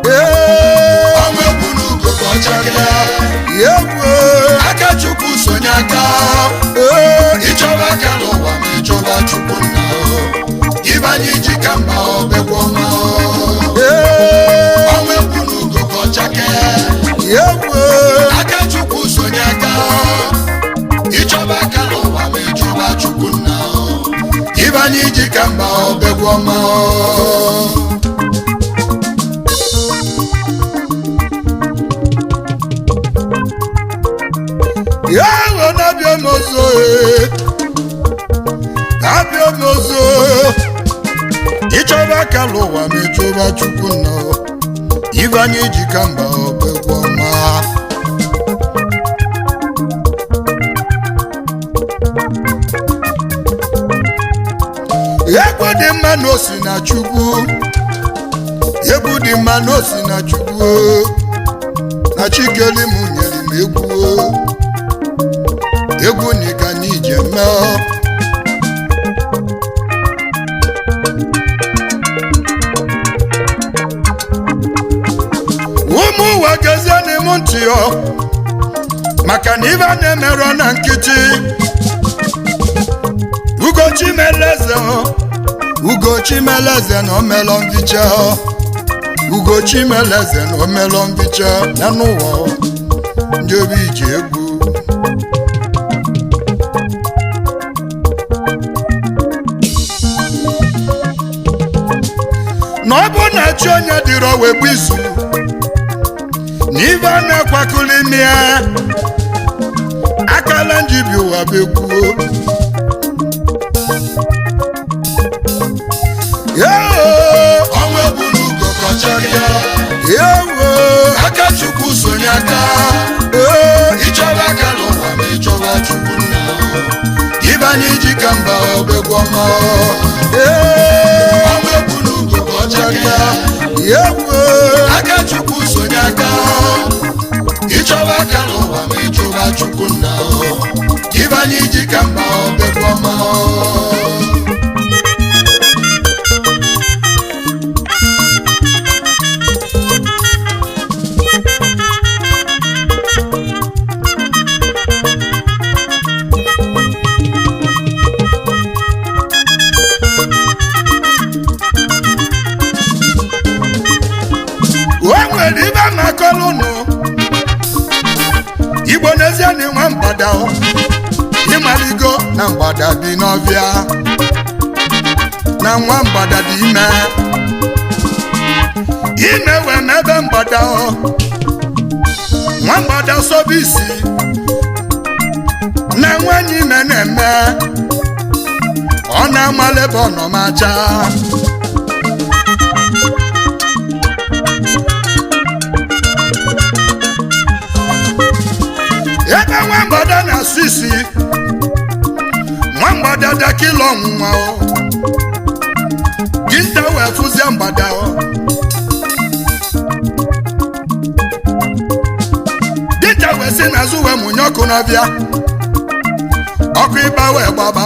Ọnwa egwu n'ugo ka ọ chakee. Aka Chukwu sonye aka. Ịchọba aka n'ụwa ma ịchọba Chukwu nna o. Ibe anyị ji ka mma ọ bekwa ọma o. Ọnwa egwu n'ugo ka ọ chakee. Aka Chukwu sonye aka. Ịchọba aka n'ụwa ma ịchọba Chukwu nna o. Ibe anyị ji ka mma ọ bekwa ọma o. Yawo na-abịa m ọzọ ee. Abịa m ọzọ. Ịchọba aka n'ụwa ma ịchọba Chukwu nna o. Ibe anyị ji ka mba obegwu ọma. Egwu dị mma na osi na Chukwu. Egwu dị mma na osi na Chukwu. Na Chikeli m nyere m egwu o. Egwu nika n'ije mee. Ụmụ ụwa gezie n'ime ntị ọ, maka na ibe a na-emerọ na nkịtị. Ugochi meleze ọ, Ugochi meleze na omelọ mbicha ọ. Ugochi meleze na omelọ mbicha na n'ụwa ọ, ndị obi ji egwu. Na ọ bụ na chi onye dịrọ wee bụ izu na ibe a na-akwakọli ime ya akala njibi ụwa bụ ekwuo. Ọnwa egwu n'ugo ka ọ chakee. Ewo. Aka Chukwu sonye aka. Ịchọba aka n'ụwa ma ịchọba Chukwu nna o. Ibe anyị ji ka mba obegwu ọma o. Ọnwa egwu n'ugo ka ọ chakee. Ewo. Aka Chukwu sonye aka. Ịchọba aka n'ụwa ma ịchọba Chukwu nna o. Ibe anyị ji ka mba obegwu ọma o. O nwere ibe makọlụnụ Igbo n'ezie na nwa mgbada o. Ịmaligo na mgbada bi n'ọbịa, na nwa mgbada dị ime ime wee mebe mgbada o. Nwa mgbada sobe isi na nwanyị ime na-eme ọ na-amalị ebe ọ nọ ma chaa. Ebe nwa mgbada na-asụ isi, nwa mgbada dakịla ọnwụnwa o. Dinta wee fụzie mgbada o. wee si n'azụ wee mụnye ọkụ n'ọbịa, ọkụ ịgba wee gbaba.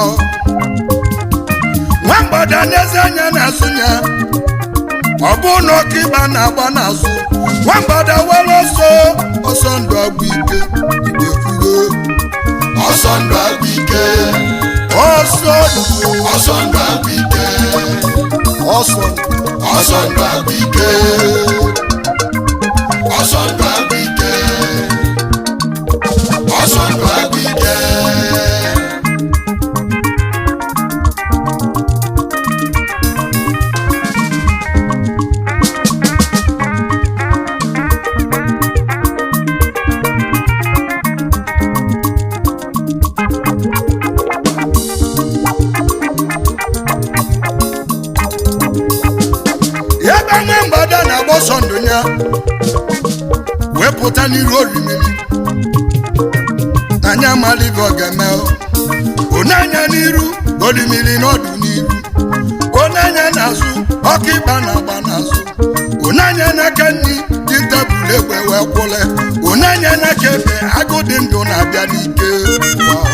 Nwa mgbada n'ezi anya n'azụ ya, ọ bụ na ọkụ ịgba na-agba n'azụ nwa mgbada were ọsọ, ọsọ ndụ agwụ ike. Igbo ekwugo. Ọsọ ndụ agwụ ike. Ọsọ ndụ. Ọsọ ndụ agwụ ike. Ọsọ ndụ. Ọsọ ndụ agwụ ike. Ọsọ ndụ agwụ ike. Ọsọ ndụ agwụ ike. Ebe nwa mgbada na-agba ọsọ ndụ ya wee pụta n'iru orimiri, anya amala ibe ọ ga-eme. Onye n'iru orimiri n'ọdụ n'iru, onye anya n'azụ, ọkụ ịgba na-agba n'azụ, onye anya n'aka nri, dị tebụl egbe wee kwụle, onye anya n'aka ebe, agụ dị ndụ na-abịa n'ike. Wow.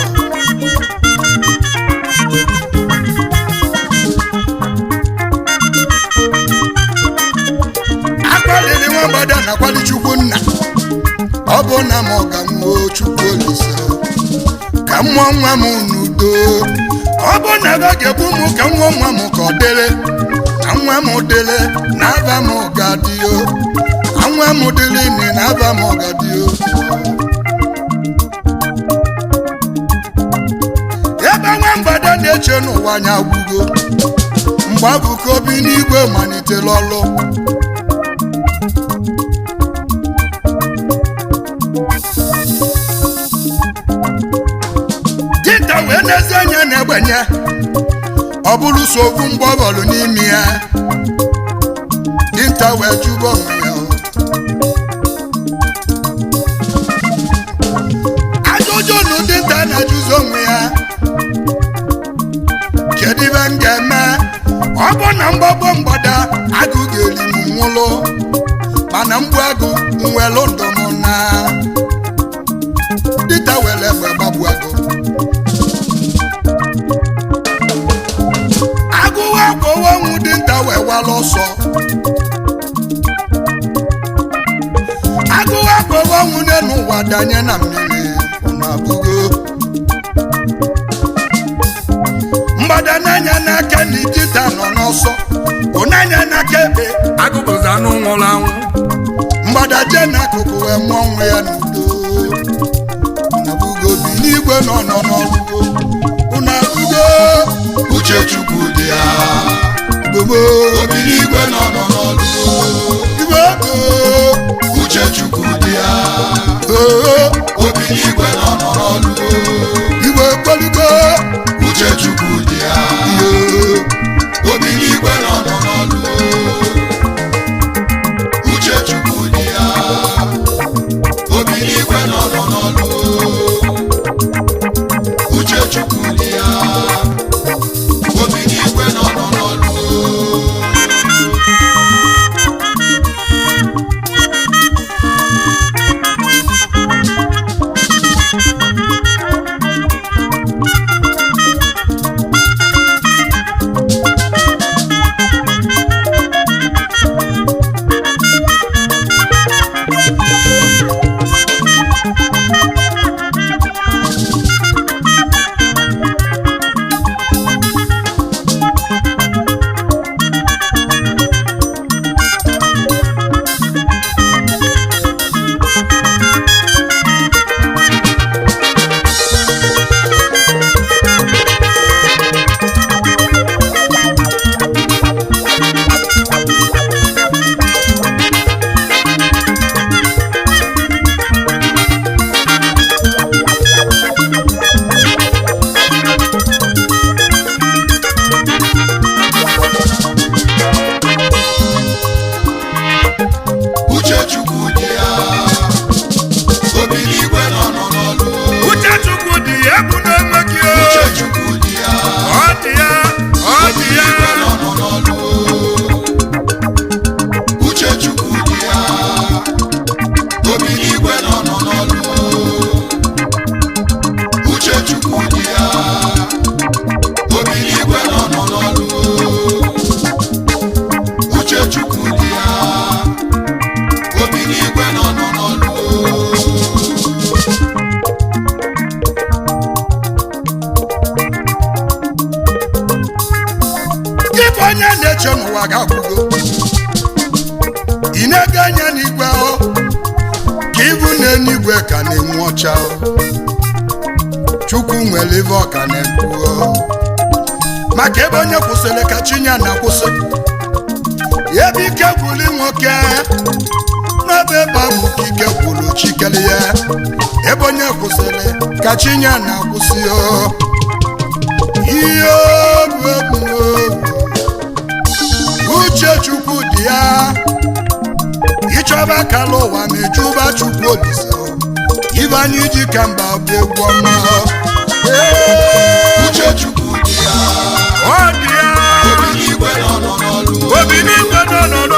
Akpaliri nwa mgbada na-akwali Chukwu nna, ọ bụ na m ka m nwụọ, Chukwu Olise, ka m mụọ nwa m n'udo. Ọ bụ na ebe ga-egbu m, ka m nwụọ nwa m, ka ọ dịrị na nwa m dịrị na aba m ga-adịo, na nwa m dịrị nị na aba m ga-adịo. Ebe nwa mgbada na-eche n'ụwa anya gwugo, mgbe abụka obi n'igwe malitere ọlụ. Dinta wee n'ezi anya na-egbenye, ọ bụrụ so okwu mgbọbọlụ n'ime ya, dinta wee jụba onwe ya ajụjụ. Nụ dinta na-ajụzi onwe ya, kedu ibe m ga-eme? Ọ bụ na mgbagbo mgbada, agụ ga-eri m nwụlụ, mana mgbu agụ nwelụ ndụ m na dinta were egbe gbagbu agụ. Agụwa akpọwa ọnwụ, dinta wee wala ọsọ. Agụwa akpọwa ọnwụ n'elu ụwa, danye na mmiri. Unu abụgo mgbada n'anya n'aka na dinta nọ n'ọsọ, ụnanya n'aka ekpe, Agụbụzi anụ nwụrụ anwụ. Mgbada jee n'akụkụ wee mụọ nwa ya n'udo. Unu abụgo bi n'igwe nọ nọ n'ọlụgo. Unu abụgo. Uche Chukwu dị ya. Gbogbo. Obi n'igwe nọ nọ n'ọlụ. Igwe ego. Uche Chukwu dị ya. Oo. Obi n'igwe nọ nọ n'ọlụ. Igwe kpolugo. Uche Chukwu dị ya. Iyo. Obi n'igwe nọ nọ n'ọlụ. Uche Chukwu dị ya. Obi n'igwe nọ nọ n'ọlụ. Uche Chukwu dị ya. Obi n'igwe nọ nọ n'ọlụ. n'igwe nọ nọ n'ọlụ. Ife onye na-eche n'ụwa ga-akwụgo, ị na-ege anya n'igwe ọ ka ibu na-enigwe ka na-enwe ọcha ọ. Chukwu nwere ife ọka na-ekwu ọ. Maka ebe onye kwụsịrị ka chi ya na-akwụsị. Ebe ike gwụli nwoke n'ebe ebe ahụ ka ike gwụrụ chikere ya. Ebe onye kwụsịrị ka chi ya na-akwụsị ọ. Ihe bụ egwu, uche Chukwu dị ya. Ịchọba kala ụwa ma ịchụba Chukwu Olise. Ibe anyị ji ka mba bụ egwu ọma. Ee, Uche Chukwu dị ya. Ọ dị ya. Obi n'igwe nọ nọ n'ọlụ. Obi n'igwe nọ nọ.